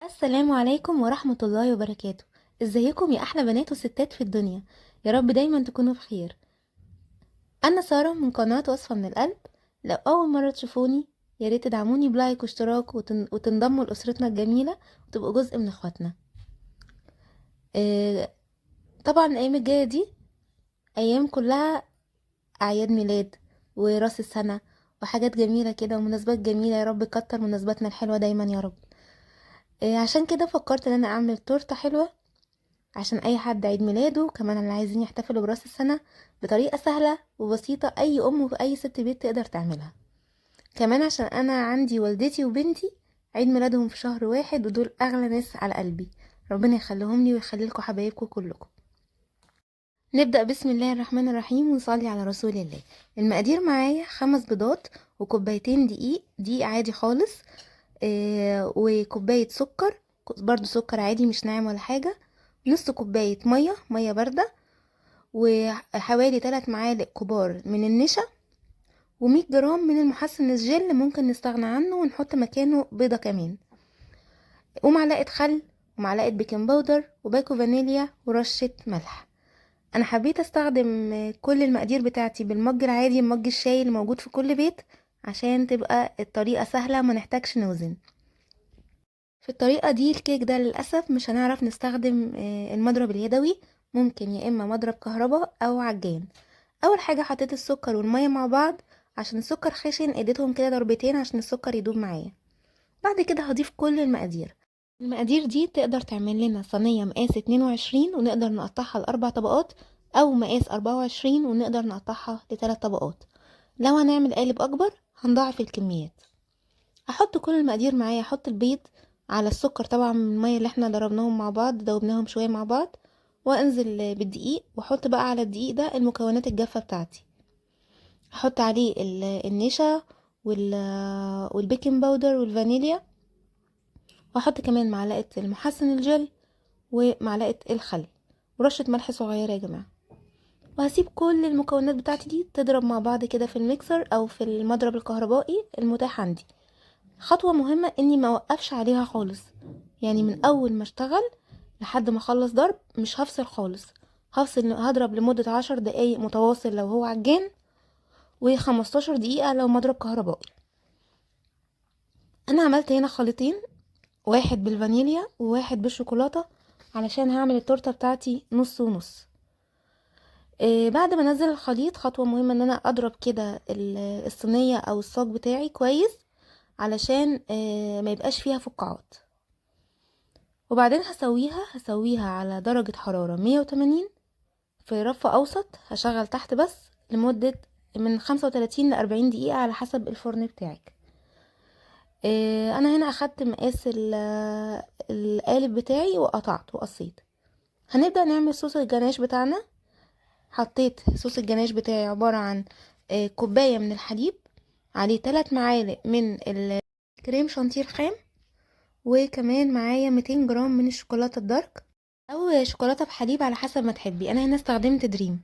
السلام عليكم ورحمة الله وبركاته. ازيكم يا احلى بنات وستات في الدنيا؟ يا رب دايما تكونوا بخير. انا سارة من قناة وصفة من القلب. لو اول مرة تشوفوني يا ريت تدعموني ب like واشتراك وتنضموا لاسرتنا الجميلة وتبقوا جزء من اخواتنا. طبعا الايام الجاية دي ايام كلها اعياد ميلاد وراس السنة وحاجات جميلة كده ومناسبات جميلة، يا رب كتر مناسباتنا الحلوة دايما يا رب. عشان كده فكرت ان انا اعمل تورتة حلوة عشان اي حد عيد ميلاده، كمان اللي عايزين يحتفلوا براس السنة بطريقة سهلة وبسيطة اي ام واي ست بيت تقدر تعملها. كمان عشان انا عندي والدتي وبنتي عيد ميلادهم في شهر واحد، ودول اغلى ناس على قلبي، ربنا يخليهم لي ويخلي لكم حبايبكم كلكم. نبدأ بسم الله الرحمن الرحيم ونصلي على رسول الله. المقادير معايا 5 بيضات وكوبايتين دقيق، دقيق عادي خالص، وكوباية سكر، برضو سكر عادي مش ناعم ولا حاجة، نص كوباية مية، مية باردة، وحوالي 3 معالق كبار من النشا، ومية جرام من المحسن الجل ممكن نستغنى عنه ونحط مكانه بيضة كمان، ومعلقة خل ومعلقة baking powder وباكو فانيليا ورشة ملح. انا حبيت استخدم كل المقادير بتاعتي بالمج العادي، مج الشاي اللي موجود في كل بيت، عشان تبقى الطريقة سهلة ما نحتاجش نوزن. في الطريقة دي الكيك ده للأسف مش هنعرف نستخدم المضرب اليدوي، ممكن يا إما مضرب كهرباء أو عجان. أول حاجة حطيت السكر والمية مع بعض عشان السكر خشن، اديتهم كده ضربتين عشان السكر يدوب معايا. بعد كده هضيف كل المقادير. المقادير دي تقدر تعمل لنا صينية مقاس 22 ونقدر نقطعها لأربع طبقات، أو مقاس 24 ونقدر نقطعها لتلات طبقات. لو هنعمل قالب أكبر هنضاعف الكميات. هحط كل المقادير معايا، هحط البيض على السكر طبعا من المية اللي احنا ضربناهم مع بعض، دوبناهم شوية مع بعض، وانزل بالدقيق، واحط بقى على الدقيق ده المكونات الجافة بتاعتي. هحط عليه النشا وال baking powder والفانيليا، واحط كمان معلقة المحسن الجل ومعلقة الخل ورشة ملح صغيرة يا جماعة. وهسيب كل المكونات بتاعتي دي تضرب مع بعض كده في الميكسر او في المضرب الكهربائي المتاح عندي. خطوة مهمة اني ما اوقفش عليها خالص، يعني من اول ما اشتغل لحد ما اخلص ضرب مش هفصل خالص. هضرب لمدة 10 دقايق متواصل لو هو عجان، وخمستاشر دقيقة لو مضرب كهربائي. انا عملت هنا خليطين، واحد بالفانيليا وواحد بالشوكولاتة، علشان هعمل التورتة بتاعتي نص ونص. بعد ما انزل الخليط، خطوة مهمة ان انا اضرب كده الصينية او الصاج بتاعي كويس علشان ما يبقاش فيها فقاعات. وبعدين هسويها على درجة حرارة 180 في رف اوسط، هشغل تحت بس لمدة من 35 لأربعين دقيقة على حسب الفرن بتاعك. انا هنا اخدت مقاس القالب بتاعي وقطعت وقصيت. هنبدأ نعمل صوص الجناش بتاعنا. حطيت صوص الجناش بتاعي عبارة عن كوباية من الحليب عليه 3 معالق من الكريم شانتيه الخام، وكمان معايا 200 جرام من الشوكولاتة الدارك او شوكولاتة بحليب على حسب ما تحبي. انا هنا استخدمت دريم.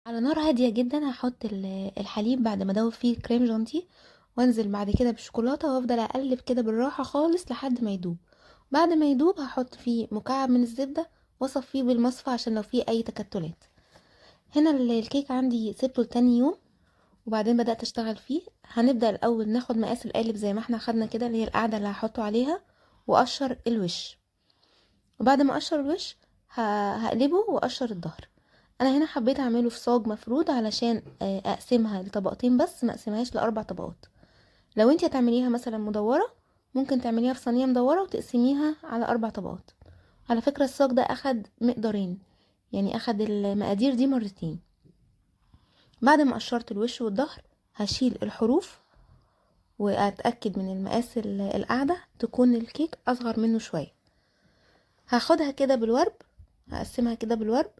على نار هادية جدا هحط الحليب بعد ما ادوب فيه الكريم شانتيه، وانزل بعد كده بالشوكولاتة، وافضل اقلب كده بالراحة خالص لحد ما يدوب. بعد ما يدوب هحط فيه مكعب من الزبدة واصفيه بالمصفى عشان لو فيه اي تكتلات. هنا الكيك عندي سبته لتاني يوم وبعدين بدأت اشتغل فيه. هنبدأ الاول ناخد مقاس القالب زي ما احنا خدنا كده، اللي هي القاعدة اللي هحطه عليها، واقشر الوش. وبعد ما اقشر الوش هقلبه واقشر الظهر. انا هنا حبيت اعمله في صاج مفرود علشان اقسمها لطبقتين بس، ما اقسمهاش لاربع طبقات. لو انتي هتعمليها مثلا مدورة ممكن تعمليها في صينية مدورة وتقسميها على 4 طبقات. على فكرة الصاج ده اخد مقدارين، يعني اخد المقادير دي مرتين. بعد ما قشرت الوش والظهر هشيل الحروف واتاكد من المقاس القاعدة تكون الكيك اصغر منه شوية. هاخدها كده بالورب، هقسمها كده بالورب،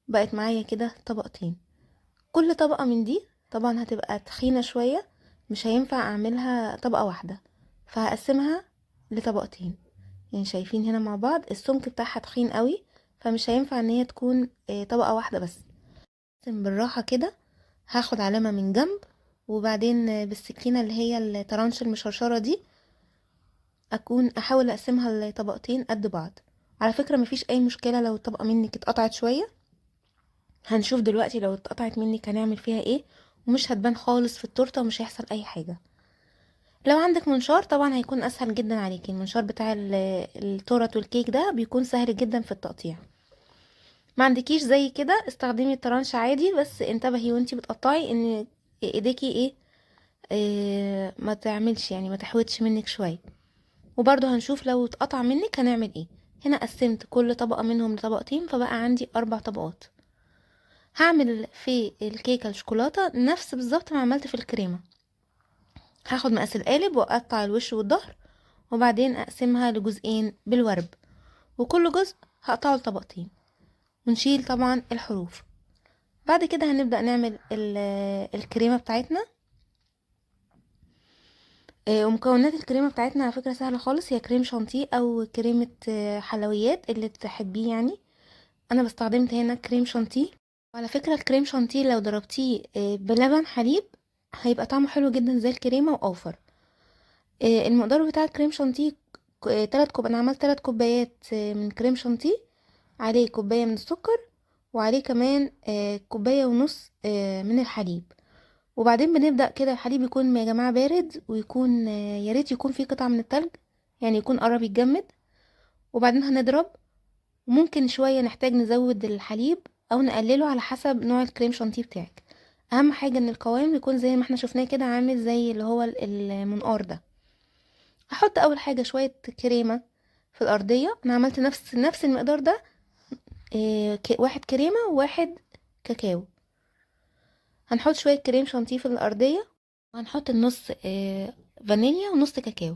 بقت معايا كده طبقتين. كل طبقة من دي طبعا هتبقى تخينة شوية، مش هينفع اعملها طبقة واحدة، فهقسمها لطبقتين. شايفين هنا مع بعض السمك بتاعها تخين قوي، فمش هينفع ان هي تكون طبقة واحدة بس. اقسم بالراحة كده، هاخد علامة من جنب، وبعدين بالسكينة اللي هي الطرنش المشرشرة دي اكون احاول اقسمها لطبقتين قد بعض. على فكرة مفيش اي مشكلة لو الطبقة منك اتقطعت شوية، هنشوف دلوقتي لو اتقطعت منك هنعمل فيها ايه، ومش هتبان خالص في التورتة ومش هيحصل اي حاجة. لو عندك منشار طبعا هيكون اسهل جدا عليكي، المنشار بتاع التورت والكيك ده بيكون سهل جدا في التقطيع. ما عندكيش زي كده استخدمي الطرنش عادي، بس انتبهي وانتي بتقطعي ان ايديكي ايه ما تعملش، يعني ما تحوتش منك شوية. وبرضو هنشوف لو اتقطع منك هنعمل ايه. هنا قسمت كل طبقه منهم لطبقتين، فبقى عندي 4 طبقات. هعمل في الكيكه الشوكولاتة نفس بالظبط ما عملت في الكريمة. هاخد مقاس القالب واقطع الوش والظهر، وبعدين اقسمها لجزئين بالورب، وكل جزء هقطعه لطبقتين، ونشيل طبعا الحروف. بعد كده هنبدأ نعمل الكريمة بتاعتنا. ومكونات الكريمة بتاعتنا على فكرة سهلة خالص، هي كريم شانتيه او كريمة حلويات اللي تحبيه. انا بستخدمت هنا كريم شانتيه. وعلى فكرة الكريم شانتيه لو ضربتيه بلبن حليب هيبقى طعمه حلو جدا زي الكريمة واوفر. المقدار بتاع الكريم شانتيه 3 كوب، انا عملت 3 كوبايات من كريم شانتيه، عليه كوباية من السكر، وعليه كمان كوباية ونص من الحليب. وبعدين بنبدأ كده الحليب يكون يا جماعة بارد، ويكون يا ريت يكون فيه قطعة من التلج، يعني يكون قرب يتجمد. وبعدين هنضرب، وممكن شوية نحتاج نزود الحليب او نقلله على حسب نوع الكريم شانتيه بتاعك. اهم حاجة ان القوام يكون زي ما احنا شفناه كده، عامل زي اللي هو المنقار ده. هحط اول حاجة شوية كريمة في الارضية. انا عملت نفس المقدار ده، 1 كريمة و1 كاكاو. هنحط شوية كريم شانتيه في الارضية، وهنحط النص فانيليا ونص كاكاو.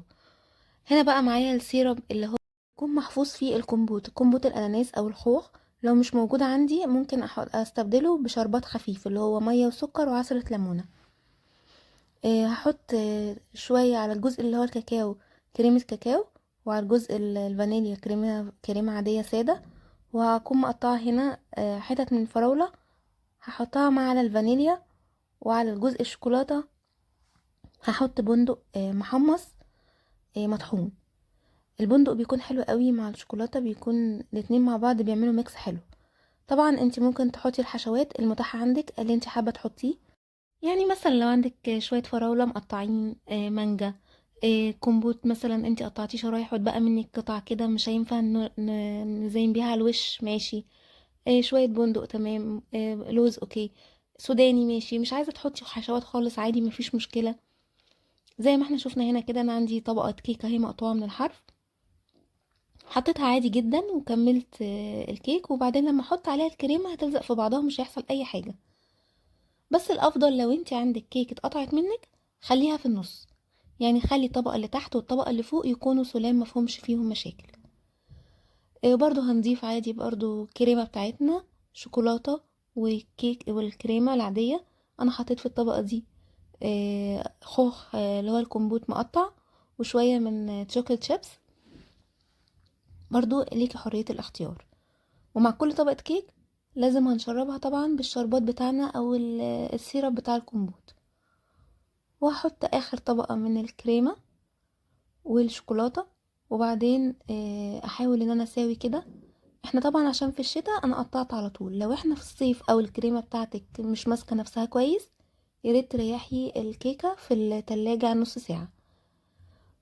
هنا بقى معايا ال syrup اللي هو يكون محفوظ فيه الكمبوت، كمبوت الاناناس او الخوخ. لو مش موجود عندي ممكن استبدله بشربات خفيف اللي هو مية وسكر وعصره ليمونه. هحط شوية على الجزء اللي هو الكاكاو كريمة كاكاو، وعلى الجزء الفانيليا كريمة عادية ساده. وهكون مقطعه هنا حتت من الفراوله، هحطها مع على الفانيليا. وعلى الجزء الشوكولاتة هحط بندق محمص مطحون. البندق بيكون حلو قوي مع الشوكولاتة، بيكون الاتنين مع بعض بيعملوا mix حلو. طبعا انت ممكن تحطي الحشوات المتاحة عندك اللي انت حابة تحطيه، يعني مثلا لو عندك شوية فراوله مقطعين، مانجا، كومبوت مثلا انت قطعتيه شرايح واتبقى منك قطع كده مش هينفع نزين بيها على الوش، ماشي. شوية بندق تمام، لوز okay، سوداني ماشي. مش عايزه تحطي حشوات خالص عادي مفيش مشكلة. زي ما احنا شفنا هنا كده، انا عندي طبقه كيكة اهي مقطوعة من الحرف، حطيتها عادي جدا وكملت الكيك. وبعدين لما احط عليها الكريمة هتلزق في بعضها مش هيحصل اي حاجة. بس الافضل لو انت عندك كيك اتقطعت منك خليها في النص، يعني خلي الطبقة اللي تحت والطبقة اللي فوق يكونوا سلام مفهومش فيهم مشاكل. برضو هنضيف عادي برضو كريمة بتاعتنا شوكولاتة وكيك والكريمه العادية. انا حطيت في الطبقة دي خوخ اللي هو الكمبوت مقطع، وشوية من chocolate chips. برضو ليكي حرية الاختيار. ومع كل طبقه كيك لازم هنشربها طبعا بالشربات بتاعنا او ال syrup بتاع الكمبوت. وهحط اخر طبقه من الكريمة والشوكولاته، وبعدين احاول ان انا اساوي كده. احنا طبعا عشان في الشتاء انا قطعت على طول، لو احنا في الصيف او الكريمة بتاعتك مش ماسكه نفسها كويس يا ريت تريحي الكيكه في التلاجة نص ساعة.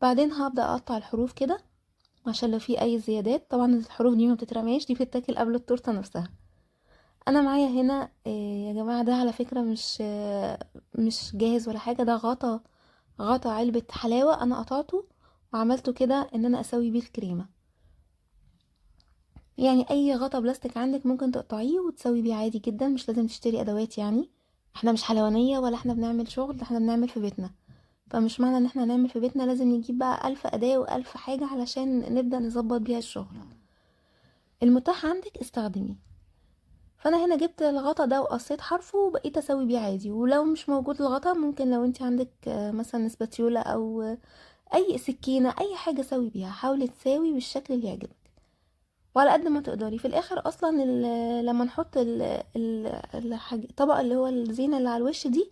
بعدين هبدا اقطع الحروف كده عشان لو في اي زيادات. طبعا الحروف دي ما بتترماش، دي بتتاكل قبل التورتة نفسها. انا معايا هنا يا جماعة ده على فكرة مش جاهز ولا حاجة، ده غطا علبة حلاوة انا قطعته وعملته كده ان انا اسوي بيه الكريمة. يعني اي غطا بلاستيك عندك ممكن تقطعيه وتسوي بيه عادي جدا، مش لازم تشتري ادوات. يعني احنا مش حلوانيه ولا احنا بنعمل شغل، احنا بنعمل في بيتنا، فمش معنى ان احنا نعمل في بيتنا لازم نجيب بقى 1000 اداه و1000 حاجة علشان نبدا نظبط بيها الشغل. المتاح عندك استخدميه. فانا هنا جبت الغطا ده وقصيت حرفه وبقيت اسوي بيه عادي. ولو مش موجود الغطا ممكن لو انت عندك مثلا spatula او اي سكينة اي حاجة سوي بيها، حاولي تساوي بالشكل اللي يعجبك وعلى قد ما تقدري. في الاخر اصلا لما نحط الطبقة اللي هو الزينة اللي على الوش دي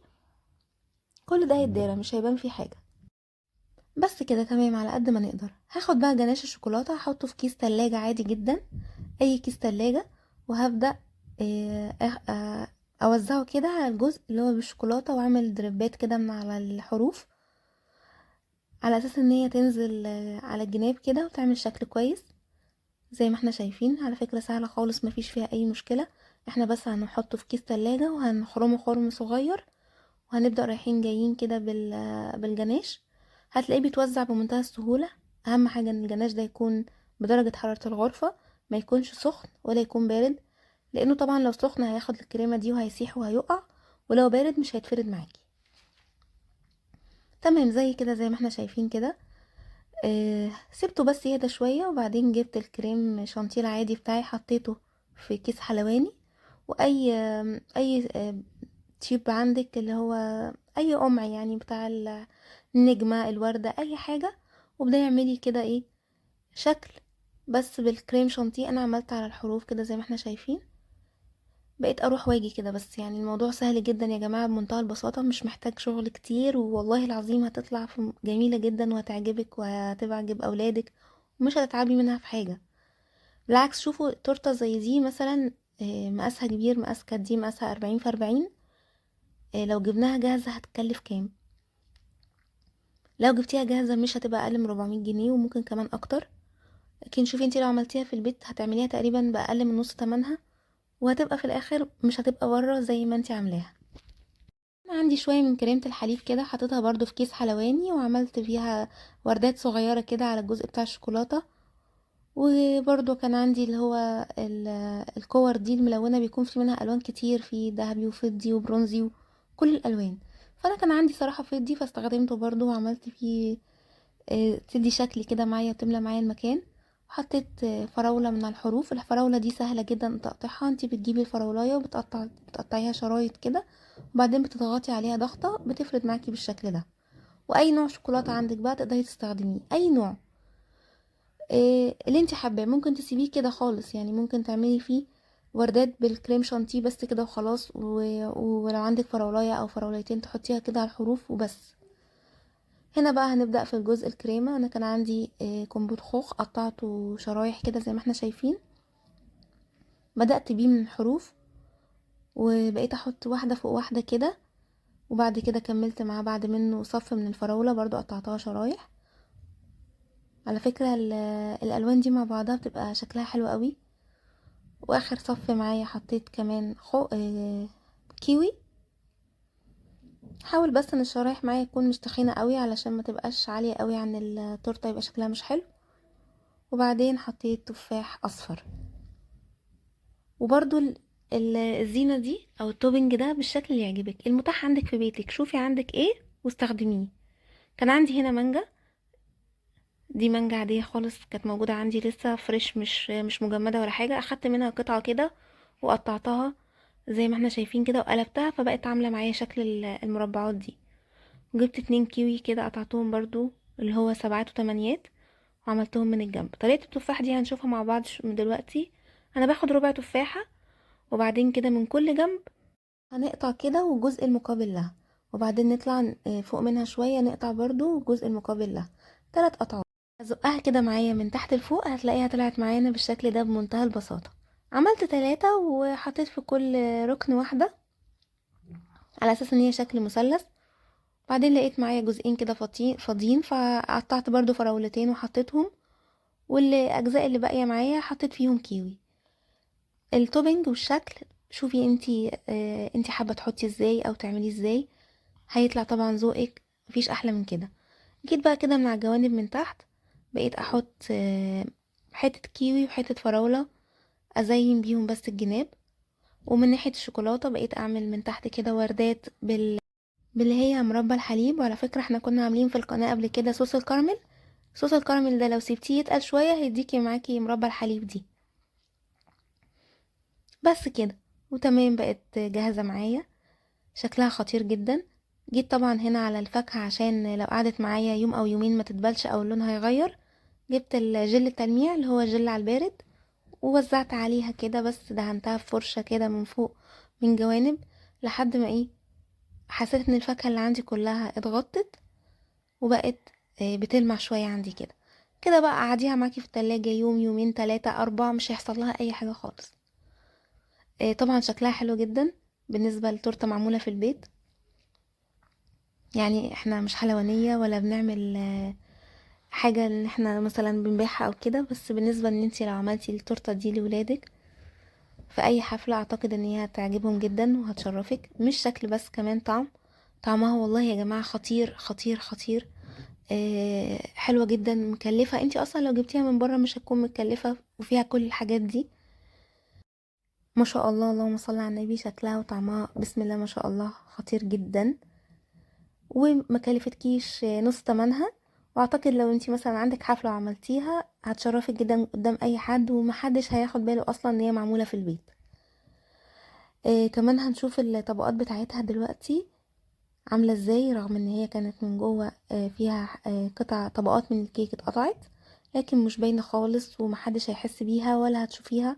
كل ده هيتدارى مش هيبان فيه حاجة. بس كده تمام على قد ما نقدر. هاخد بقى جناش الشوكولاتة هحطه في كيس تلاجة عادي جدا، اي كيس تلاجة، وهبدأ اوزعه كده على الجزء اللي هو بالشوكولاتة، واعمل دريبات كده من على الحروف على اساس ان هي تنزل على الجناب كده وتعمل شكل كويس زي ما احنا شايفين. على فكرة سهلة خالص، مفيش فيها اي مشكلة. احنا بس هنحطه في كيس تلاجة وهنخرمه خرم صغير، وهنبدأ رايحين جايين كده بالجناش. هتلاقيه بيتوزع بمنتهى السهولة. اهم حاجة ان الجناش ده يكون بدرجة حرارة الغرفة، ما يكونش سخن ولا يكون بارد، لانه طبعا لو سخن هياخد الكريمة دي وهيسيح وهيقع، ولو بارد مش هيتفرد معاكي. تمام زي كده زي ما احنا شايفين كده. سبته بس يهدى شوية، وبعدين جبت الكريم شانتيه العادي بتاعي حطيته في كيس حلواني، واي اي tube عندك اللي هو اي قمع يعني بتاع النجمة الوردة اي حاجة، وابداي اعملي كده ايه شكل بس بالكريم شانتيه. انا عملت على الحروف كده زي ما احنا شايفين، بقيت اروح واجي كده بس. الموضوع سهل جدا يا جماعة بمنتهى البساطة، مش محتاج شغل كتير، والله العظيم هتطلع جميلة جدا وهتعجبك وهتعجب اولادك، ومش هتتعبي منها في حاجة. بالعكس شوفوا تورتة زي دي مثلا، مقاسها كبير، مقاس كانت دي مقاسها 40 في 40، لو جبناها جاهزة هتكلف كام؟ لو جبتيها جاهزة مش هتبقى اقل من 400 جنيه وممكن كمان اكتر. لكن شوفي انتي لو عملتيها في البيت هتعمليها تقريبا باقل من نص تمنها، وهتبقى في الاخر مش هتبقى بره زي ما انتي عاملاها. انا عندي شوية من كريمة الحليب كده حطيتها برضو في كيس حلواني، وعملت فيها وردات صغيرة كده على الجزء بتاع الشوكولاتة. وبرضو كان عندي اللي هو الكور دي الملونة، بيكون في منها الوان كتير، في ذهبي وفضي وبرونزي وكل الالوان. فانا كان عندي صراحة فضي فاستخدمته برضو، وعملت فيه تدي شكل كده معايا وتملى معايا المكان. وحطيت فراولة من الحروف. الفراولة دي سهلة جدا تقطيعها، انتي بتجيبي الفراولاية بتقطعيها شرايط كده، وبعدين بتضغطي عليها ضغطة بتفرد معاكي بالشكل ده. واي نوع شوكولاتة عندك بقى تقدري تستخدميه، اي نوع اللي انتي حباه. ممكن تسيبيه كده خالص، ممكن تعملي فيه وردات بالكريم شانتيه بس كده وخلاص، ولو عندك فراولاية او فراولايتين تحطيها كده على الحروف وبس. هنا بقى هنبدأ في الجزء الكريمة. انا كان عندي كومبوت خوخ قطعته شرايح كده زي ما احنا شايفين، بدأت بيه من الحروف وبقيت احط واحدة فوق واحدة كده، وبعد كده كملت معاه بعد منه صف من الفراولة برضو قطعتها شرايح. على فكرة الالوان دي مع بعضها بتبقى شكلها حلو قوي. واخر صف معايا حطيت كمان كيوي. حاول بس ان الشرايح معايا تكون مش تخينة قوي علشان ما تبقاش عالية قوي عن التورتة، يبقى شكلها مش حلو. وبعدين حطيت تفاح اصفر. وبرضو الزينة دي او ال topping ده بالشكل اللي يعجبك، المتاح عندك في بيتك، شوفي عندك ايه واستخدميه. كان عندي هنا مانجا، دي مانجا عادية خالص كانت موجودة عندي لسه fresh، مش مجمدة ولا حاجة. اخدت منها قطعة كده وقطعتها زي ما احنا شايفين كده وقلبتها، فبقت عاملة معايا شكل المربعات دي. جبت 2 كيوي كده قطعتهم برضو اللي هو 7 وتمانيات وعملتهم من الجنب. طريقة التفاح دي هنشوفها مع بعض من دلوقتي. انا باخد ربع تفاحة وبعدين كده من كل جنب هنقطع كده والجزء المقابل لها، وبعدين نطلع فوق منها شوية نقطع برضو الجزء المقابل لها، 3 قطعات. ازقها كده معايا من تحت لفوق هتلاقيها طلعت معانا بالشكل ده بمنتهى البساطة. عملت 3 وحطيت في كل ركن واحدة على اساس ان هي شكل مثلث. بعدين لقيت معايا جزئين كده فاضيين، فقطعت برضو فراولتين وحطيتهم، والاجزاء اللي باقية معايا حطيت فيهم كيوي. ال topping والشكل شوفي انتي حابة تحطي ازاي او تعمليه ازاي، هيطلع طبعا ذوقك، مفيش احلى من كده. جيت بقى كده من على الجوانب من تحت بقيت احط حتة كيوي وحتة فراولة ازين بيهم بس الجناب. ومن ناحية الشوكولاتة بقيت اعمل من تحت كده وردات باللي هي مربى الحليب. وعلى فكرة احنا كنا عاملين في القناة قبل كده صوص الكراميل، صوص الكراميل ده لو سبتيه يتقل شوية هيديكي معاكي مربى الحليب دي. بس كده وتمام، بقت جاهزة معايا، شكلها خطير جدا. جيت طبعا هنا على الفاكهة عشان لو قعدت معايا يوم او يومين ما تتبلش او اللون هيغير، جبت الجل التلميع اللي هو جل على البارد ووزعت عليها كده، بس دهنتها بفرشة كده من فوق من جوانب لحد ما حسيت ان الفاكهة اللي عندي كلها اتغطت وبقت بتلمع شوية عندي كده. كده بقى قعديها معاكي في التلاجة يوم، يومين، 3، 4، مش هيحصل لها اي حاجة خالص. طبعا شكلها حلو جدا بالنسبة لتورتة معمولة في البيت. يعني احنا مش حلوانية ولا بنعمل حاجة ان احنا مثلا بنبيعها او كده، بس بالنسبة ان انتي لو عملتي التورتة دي لولادك في اي حفلة اعتقد ان هي هتعجبهم جدا وهتشرفك، مش شكل بس كمان طعم. طعمها والله يا جماعة خطير خطير خطير. حلوة جدا، مكلفة، انتي اصلا لو جبتيها من برا مش هتكون متكلفة، وفيها كل الحاجات دي. ما شاء الله، اللهم صل على النبي، شكلها وطعمها بسم الله ما شاء الله خطير جدا، وما كلفتكيش نص تمنها. واعتقد لو انتي مثلا عندك حفلة وعملتيها هتشرفك جدا قدام اي حد، ومحدش هياخد باله اصلا ان هي معمولة في البيت. كمان هنشوف الطبقات بتاعتها دلوقتي عاملة ازاي، رغم ان هي كانت من جوه فيها قطع طبقات من الكيك اتقطعت، لكن مش باينة خالص ومحدش هيحس بيها ولا هتشوفيها،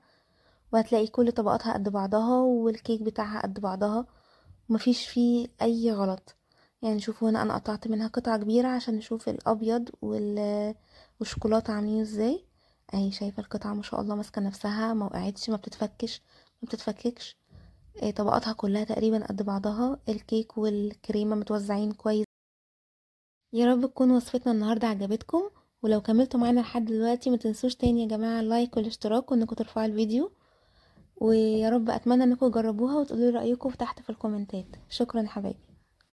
وهتلاقي كل طبقاتها قد بعضها والكيك بتاعها قد بعضها ومفيش فيه اي غلط. شوفوا هنا انا قطعت منها قطعة كبيرة عشان نشوف الابيض والشوكولاتة عاملين ازاي. اهي شايفة القطعة ما شاء الله ماسكة نفسها، ما وقعتش، ما بتتفككش. طبقاتها كلها تقريبا قد بعضها، الكيك والكريمة متوزعين كويس. يا رب تكون وصفتنا النهاردة عجبتكم، ولو كملتوا معانا لحد دلوقتي ما تنسوش تاني يا جماعة اللايك والاشتراك وانكم ترفعوا الفيديو، ويا رب اتمنى انكم تجربوها وتقولوا لي رأيكم تحت في الكومنتات. شكرا يا حبايبي.